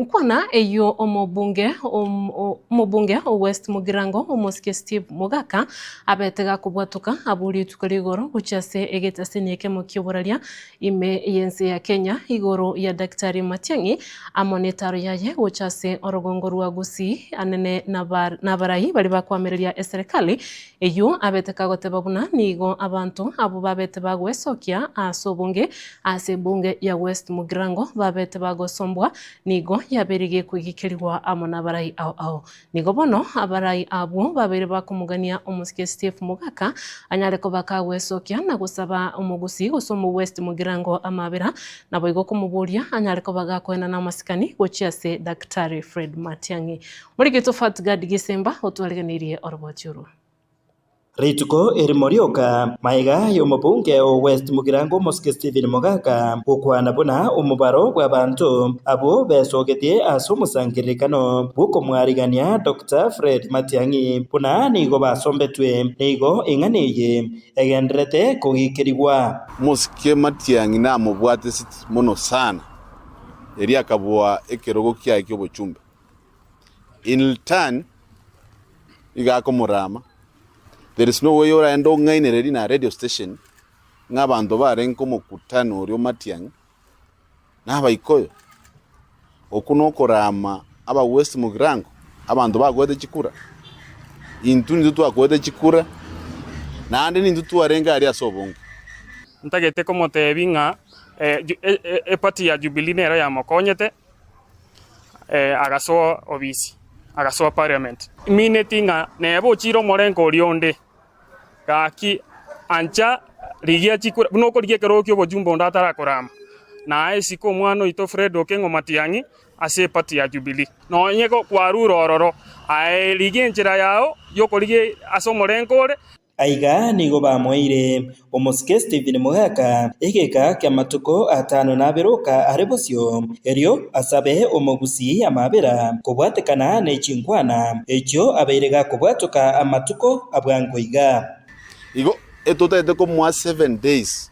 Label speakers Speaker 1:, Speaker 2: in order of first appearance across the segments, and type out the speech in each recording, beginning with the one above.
Speaker 1: Nkwana eyio omobunge omobunge o West Mugirango omosike Steve Mogaka abete gakobwatoka abwo rituko rigoro gochia ase egetaseni ekemo kioboraria ime yense ya Kenya igoro ya Daktari Matiang'i amo netaro yaye gocha ase orogongo rwa Gusii anene nabarai baria bakoamereria eserekali eyio abete kagoteba buna nigo abanto abwo babete bagwesokia ase obonge Ase ebunge ya West Mugirango babete bagosombwa, nigo yabeire gekoigekerigwa amo nabarai ao ao. Nigo bono abarai abwo babeire bakomogania omosike Steve Mogaka anyare koba kagwesokia na gosaba omogusii gose omo West Mugirango amabera, naboigo komoboria anyare koba gakoenana amasikani gochia ase Daktari Fred Matiang'i. Morikito Fatgard Gisemba otwariganirie oroboti orwo.
Speaker 2: Rituko erimo rioka, magega y'omobunge o West Mugirango Omosike Stephen Mogaka gokwana buna omobaro bw'abanto abwo besogetie ase omosangererekano bw'okomwarigania Doctor Fred Matiang'i buna nigo basombetwe, nigo eng'ana eye egendererete kogikerigwa.
Speaker 3: Omosike Matiang'i namobwate mono sana, erio akabua ekerogo kiaye ki'obochumbe. In return iga akomorama, there is no way oraende ong'ainererie na radio station ng'a abanto barenge komokutana oria omatiang'i na abaikoyo. Okwo nokorama aba West Mugirango, abanto bagoete chikura. Intwe nintwe twakoete chikura, naende nintwe twarenge aria ase obonge.
Speaker 4: Ntagete komotebia ng'a eparty ya Jubilee nero yamokonyete. agasoa obisi, agasoa parliament. Mineti ng'a neba ochire omorengo oria onde, gaki ancha rigia chikura buna okorigia ekerogo kia obochumba onde atarakorama, naye isiko omwana oito Fred Okengo Matiang'i ase eparty ya Jubilee. Nonye kwarure ororo, aye rigia enchera yao yokorigia ase omorengo ore.
Speaker 2: Aiga nigo bamoeire omosike Stephen Mogaka egeka ki'amatuko atano na abere oka are bosio, erio asabe omogusii amabera kobwatekana ne chinkwana echio abeire gakobwatoka amatuko a bwango iga.
Speaker 3: Igo etotagete komoa seven days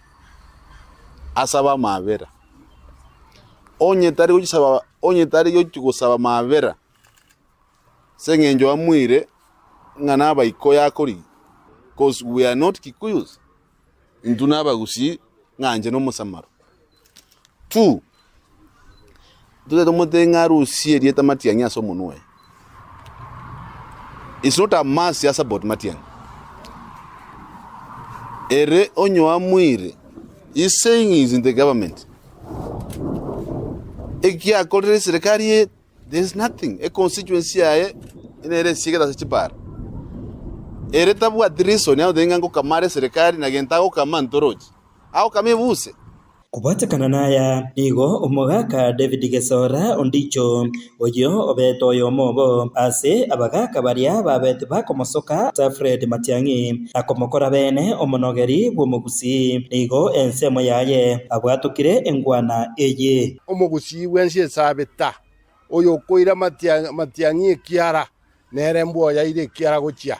Speaker 3: asabe amabera, onye tari gochisaba onye tari gochi gosaba amabera. Ase eng'encho amoire ng'a nabaikoyo akorigia, cause we are not Kikuyus, intwe nabagusii ng'a inche nomosamaro. Two, totagete tomotebie ng'a arusie erieta Matiang'i ase omonwa oye. It's not a must a support Matiang'i. Ere onye oamoire, he's saying he's in the government, ekiakorire eserekari eye. There is nothing, econstituency yaye nere esiegete ase chipara. Ere tabwati reason agoteba ng'a ngokama are eserekari na gento agokama ntorochi. Agokama ebuse.
Speaker 2: Kobwatekana naya, nigo omogaka David Gesora Ondicho, oyio obete oyomo obo ase abagaka baria babete bakomosoka Fred Matiang'i na komokora bene omonogeri bw'omogusii, nigo ensemo yaye abwatokire engwana eye.
Speaker 5: Omogusii bwensi esabeta, oyokoira amatiang'i ekiara, nere mbwoyaire ekiara gochia.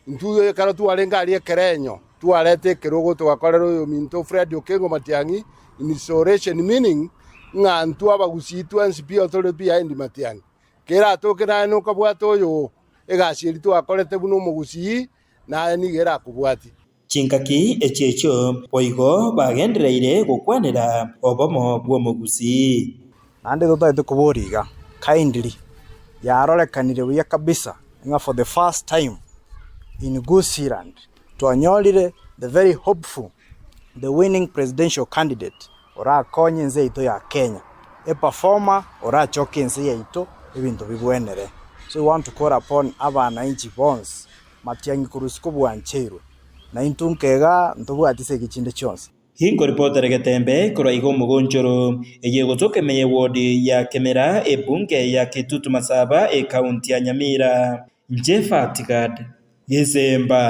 Speaker 5: Intwe ekero twarenge aria ekerenyo, twareta ekerogo togakorera oyominto Fred Okengo Matiang'i installation meaning ng'a intwe abagusii twensi pi tore behind Matiang'i. Keratoke naye nokabwate oyoo, egasi eria twakorete buna omogusii, naye nigo erakobwatie.
Speaker 2: Chingaki echi echio boigo bagendereire gokwanera obomo bw'omogusii.
Speaker 6: Naende totagete koboria iga, kindly, yarorekanire buya kabisa ng'a for the first time in Gusiiland twanyorire the very hopeful, the winning presidential candidate orakonye ense yaito ya Kenya, a performer orachoke ense yaito ebinto bibwenere. So we want to call upon abananchi bonsi Matiang'i korwa isiko bwancheirwe, na intwe nkega ntobwati segi chinde chionsi.
Speaker 2: Inkoripotera egetembe korwa iga omogonchoro, eye egotoka ime y'ewodi ya Kemera, ebunge ya Kitutu Masaba, ekaunti ya Nyamira. Inche Fatgad Gesemba.